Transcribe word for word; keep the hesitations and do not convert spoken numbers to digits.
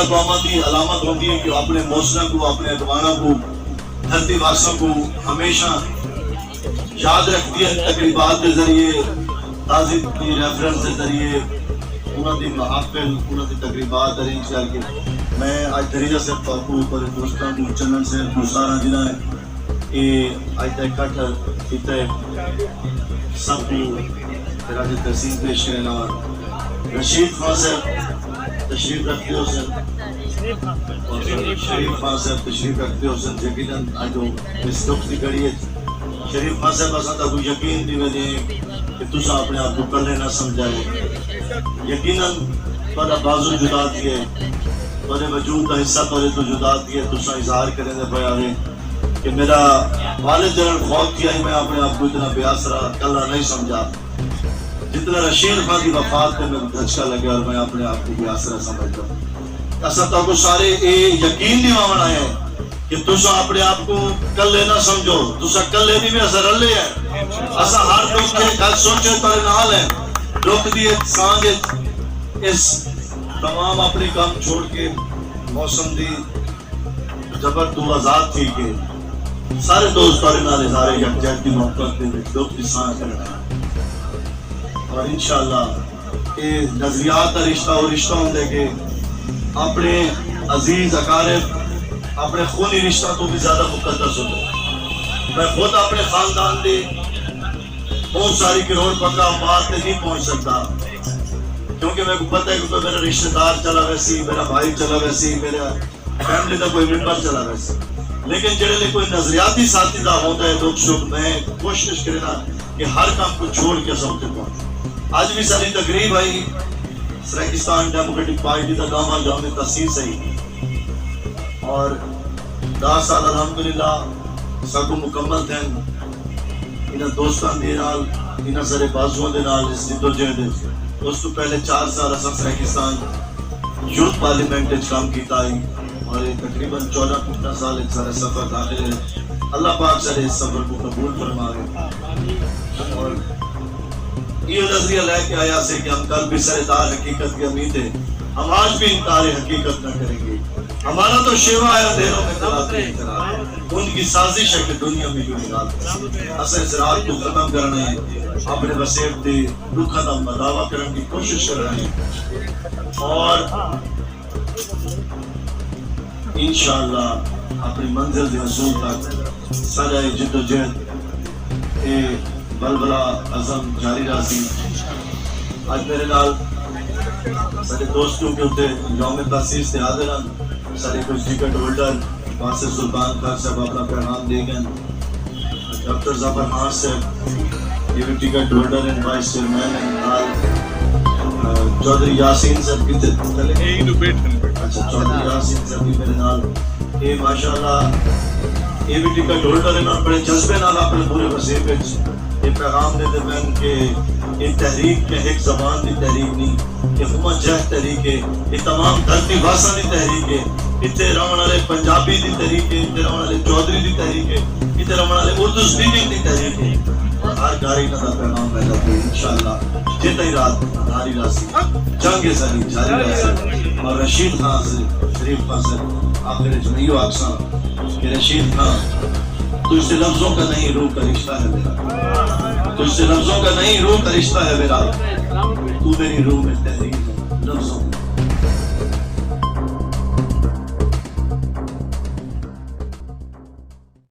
قوماں دی علامت ہوندی ہے کہ اپنے موصلاں کوں، اپنے اڳواݨاں کوں، دھرتی واساں کوں ہمیشہ یاد رکھدی ہے۔ تقریبات دے ذریعے، تعزیت دی ریفرنس دے ذریعے، انہاں دی محافل، انہاں دی تقریبات ارینج کر کے میں اڄ دھریجہ صاحب تہاکوں، بڑے دوستاں کوں، چنن صاحب کوں، سارا جنہاں اے اڄ دا اکٹھ کیتا ہے، سب کوں خراج تحسین پیش کرݨ آواں۔ رشید خان صاحب تشریف رکھدے ہوسن، اور شریف خان صاحب تشریف رکھدے ہوسن، یقیناً اڄ او اس دکھ دی گھڑی اچ، شریف خان صاحب، اساں تہاکوں یقین ݙیویندے ہیں کہ تساں اپݨے آپ کوں کلھے نہ سمجھاؤ۔ یقیناً تہاݙا بازو جدا تھئے، تہاݙے وجود دا حصہ تہاݙے توں جدا تھئے، تساں اظہار کریندے پئے ہاوے کہ میݙا والد جݙݨ فوت تھیا ہئی، میں اپݨے آپ کوں اتنا بے آسرا، کلھا نہیں سمجھا۔ جتنا رشید خان دی وفات تے میکوں دھچکا لڳیا اور میں اپݨے آپ کوں بے آسرا سمجھدا۔ اساں تہاکوں سارے اے یقین ݙیواوݨ آئے ہیں کہ تساں اپݨے آپ کوں کلھے نہ سمجھو، تساں کلھے نہیں، اساں رلے ہیں۔ اساں ہر دکھ دے، ہر سوچے تہاݙے نال ہیں۔ دکھ دی اچ، سانجھ اچ، اس تمام اپݨے کم چھوڑ کے، موسم دی جبر توں آزاد تھی کے سارے دوست تہاݙے نال اظہار یکجہتی محبت دے وچ دکھ دی سانجھ کرݨ آئے ہیں۔ اور انشاءاللہ اے نظریات دا رشتہ او رشتہ ہوندے کہ اپݨے عزیز اقارب، اپݨے خونی رشتہ توں وی زیادہ مقدس ہوندے۔ میں خود اپݨے خاندان دی بہت ساری کروڑ پکا بات تے نہیں پہنچ سکدا، کیونکہ میکوں پتہ ہے کہ کوئی میرا رشتہ دار چلا ویسی، میرا بھائی چلا ویسی، میرا فیملی دا کوئی ممبر چلا ویسی، لیکن جڑے لے کوئی نظریاتی ساتھی دا ہوندا ہے دکھ سکھ، میں کوشش کرنا کہ ہر کم کوں چھوڑ کے اساں اتھے پہنچوں۔ اج وی ساݙی تقریب ہئی، سرائیکستان ڈیموکریٹک پارٹی دا داواں یوم تاسیس ہئی، اور ݙاہ سال الحمدللہ ساکوں مکمل تھئن۔ انہاں دوستاں دے نال، انہاں سارے بازواں دے نال اس جدوجہد اچ۔ اس توں پہلے چار سال اساں سرائیکستان یوتھ پارلیمنٹ اچ کم کیتا ہئی، اور اے تقریباً چودہ پندرہ سال اچ سارا سفر داخل ہے۔ اللہ پاک سارے اس سفر کوں قبول فرماوے۔ اور ایہو نظریہ لے کے آیا سے کہ ہم کل بھی سر دار حقیقت کے امیت ہیں، ہم آج بھی انکار حقیقت نہ کریں گے۔ ہمارا تو شیوا ہے اندھیروں میں تلاتے ہیں چراغ۔ ان کی سازش ہے کہ دنیا میں یوں نگال کریں۔ اساں اس رات کوں ختم کرݨا ہے، اپݨے وسیب تے ݙکھاں دا مداوا کرݨ دی کوشش کرݨی ہے، اور انشاءاللہ اپݨی منزل دے حصول تک ساݙا اے جدوجہد، اے بلبلہ عزم جاری رہسی۔ اڄ میرے نال ساݙے دوست، کیونکہ اتھے یوم تاسیس تے حاضر ہن، ساݙے کجھ ٹکٹ ہولڈر ناصر سلطان خان صاحب اپݨا پیغام ݙے ڳئن۔ ڈاکٹر ظفر خان صاحب، اے وی ٹکٹ ہولڈر ہن، وائس چیئرمین ہن۔ نال، آ، چوہدری یاسین صاحب کتھے؟ اے ایندو ٻیٹھن۔ اچھا، چوہدری یاسین صاحب وی میرے نال۔ اے ماشاءاللہ، اے وی ٹکٹ ہولڈر ہن، بڑے جذبے نال اپݨے پورے وسیب وچ اے پیغام ݙیندے پئن کہ اے تحریک کہیں ہک زبان دی تحریک نہیں، اے ہمہ جہت تحریک ہے، اے تمام دھرتی واساں دی تحریک ہے۔ اتھے رہݨ والے پنجابی دی تحریک ہے، اتھے رہݨ والے چوہدری دی تحریک ہے، اتھے رہݨ والے اردو سپیکنگ دی تحریک ہے۔ اور ہر گھر انہاں دا پیغام پیدا تھی، انشاءاللہ جے تئیں رات ناری راسی، جنگ ساری جاری راسی۔ اور رشید خان سے، شریف خان سے، آخر وچ میں ایہو آکھساں کہ رشید خان، تجھ سے لفظوں کا نہیں، روح کا رشتہ ہے میرا۔ تجھ سے لفظوں کا نہیں، روح کا رشتہ ہے میرا۔ تو میری روح میں تحریر